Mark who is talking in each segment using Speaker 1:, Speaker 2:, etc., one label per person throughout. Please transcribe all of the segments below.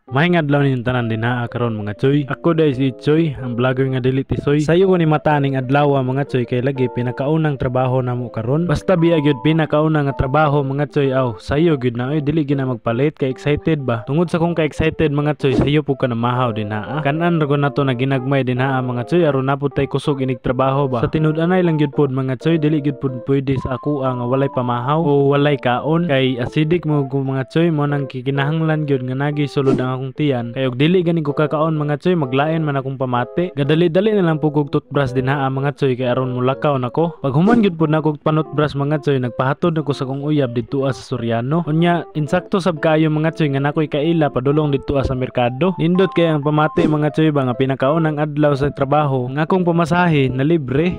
Speaker 1: Maayong adlaw ninyong tanan dinha karon, mga choy. Ako diay si Choy, ang vlogger nga dili tisoy. Sayo ko ni mata ning adlaw, mga choy, kay lagi pinakaunang trabaho namo karon. Basta biya gyud pinakauna nga trabaho, mga choy, aw, sayo gyud na oy, dili gyud na magpalit kay excited ba. Tungod sa kong ka excited, mga choy, sayo pud ka na mahaw dinha. Kanan ra ko nato na ginagmay dinha, mga choy, aron napud tay kusog inig trabaho ba. Sa tinud-anay lang gyud pod, mga choy, dili gyud pod pwede sa ako nga walay pamahaw o walay kaon kay acidic mo ko, mga choy, mo nang kikinahanglan gyud nga nagi sulod ang akong tiyan kay og dili gani ko kakaon, mga choy, maglain man akong pamati. Gadali-dali na lang pud kog toothbrush dinha, mga choy, kay aron mulakaw nako. Pag human gyud pud nako panutbrush, mga choy, nagpahatod na ko sa akong uyab didto sa Soriano. Unya insakto sab kaayo, mga choy, nga nakoy kaila padulong didto sa merkado. Nindot kay ang pamati, mga choy ba, nga pinakaunang adlaw sa trabaho ang akong pamasahe na libre.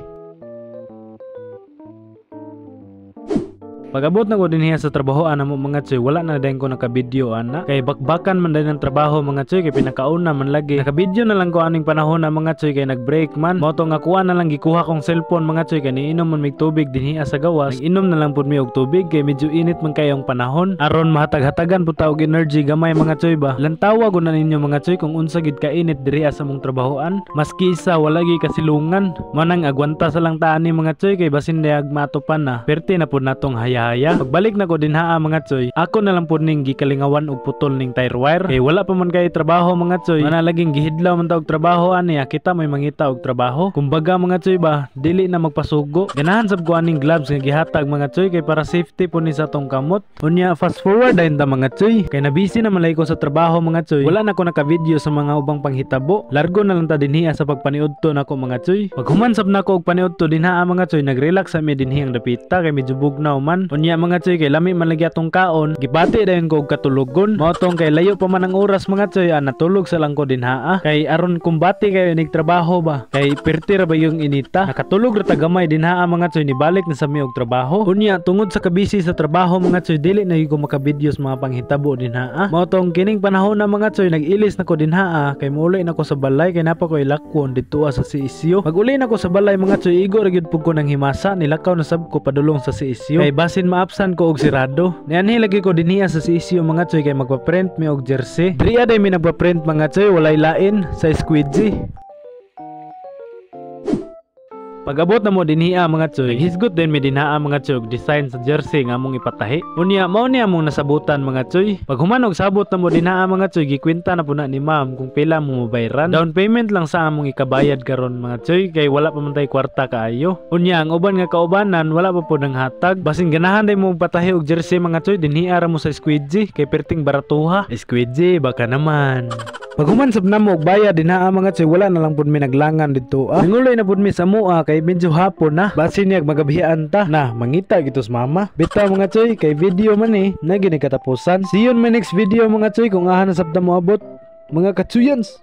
Speaker 1: Pag-abot na ko dinhi sa trabahoan namo, mga choy, wala na dayon ko naka-video ana kay bakbakan man dayon ang trabaho, mga choy, kay pinakauna man lagi. Naka-video na lang ko aning panahon na, mga choy, kay nag-break man. Mao to nga kuha na lang gikuha kong cellphone, mga choy, kay niinom man mig tubig dinhi sa gawas. Nag-inom na lang pud mi og tubig kay medyo init man kayong panahon. Aron mahatag-hatagan pud ta og energy gamay, mga choy ba. Lantawa gud na ninyo, mga choy, kung unsa gid kainit diri sa mong trabahoan. Maski isa wala gyud kasilungan. Mao nang agwanta sa lang ta ani, mga choy, kay basin dayag matupan na. Perti na pud natong haya. Pagbalik na ko dinha, mga choy, ako na lang pud ning gikalingawan og putol ning tire wire kay wala pa man kay trabaho, mga choy. Mana laging gihidlaw man ta og trabaho ani, kita may mangita og trabaho. Kumbaga, mga choy ba, dili na magpasugo. Ganahan sab ko aning gloves nga gihatag, mga choy, kay para safety po ni sa atong kamot. Unya fast forward dayon ta, mga choy, kay nabisi na malay ko sa trabaho, mga choy. Wala na ko naka-video sa mga ubang panghitabo. Largo na lang ta dinhi sa pagpaniudto nako, mga choy. Paghuman sab nako og paniudto dinha, mga choy, nagrelax sa mi dinhi ang dapita kay medyo bugnaw man. Unya, mga choy, kay lami man lagi atong kaon, gibati dayon ko og katulogon. Mao tong kay layo pa man ang oras, mga choy, natulog sa lang ko dinha kay aron kumbati kayo inig trabaho ba. Kay perti ra ba yung inita. Nakatulog ra ta gamay dinha, mga choy, nibalik na sa mi og trabaho. Unya tungod sa kabisi sa trabaho, mga choy, dili na gyud ko maka-video sa mga panghitabo dinha. Mao tong kining panahon na, mga choy, nag-ilis na ko dinha kay muuli na ko sa balay kay napa ko ilakwon didto sa CSU. Pag uli na ko sa balay, mga choy, igo ra gyud pud ko nang himasa, nilakaw na sab ko padulong sa CSU. Kay basin maapsan ko og sirado. Nianhi lagi ko dinhiya sa CSU, mga choy, kay magpa-print mi og jersey. Diriya day mi nagpa-print, mga choy, walay lain sa squeegee. Pag-abot na mo dinhiya, mga choy, hisgot din mi dinha, mga choy, og design sa jersey nga among ipatahi. Unya mao ni among nasabutan, mga choy. Pag human og sabot na mo dinha, mga choy, gikwenta na po na ni ma'am kung pila mo mobayran. Down payment lang sa among ikabayad karon, mga choy, kay wala pa man tay kwarta kaayo. Unya ang uban nga kaubanan wala pa pod ang hatag. Basin ganahan day mo patahi og jersey, mga choy, dinhiya ra mo sa squeegee kay perting baratuha. Squeegee baka naman. Pag human sab namo og bayad dinha, mga choy, wala na lang pud mi naglangan didto. Nanguloy na pud mi sa mua kay medyo hapon na. Basin niya magabihan ta na mangita gito sa mama. Bitaw, mga choy, kay video man eh na gini katapusan. See you in my next video, mga choy, kung aha na sabta mo abot, mga katsuyans.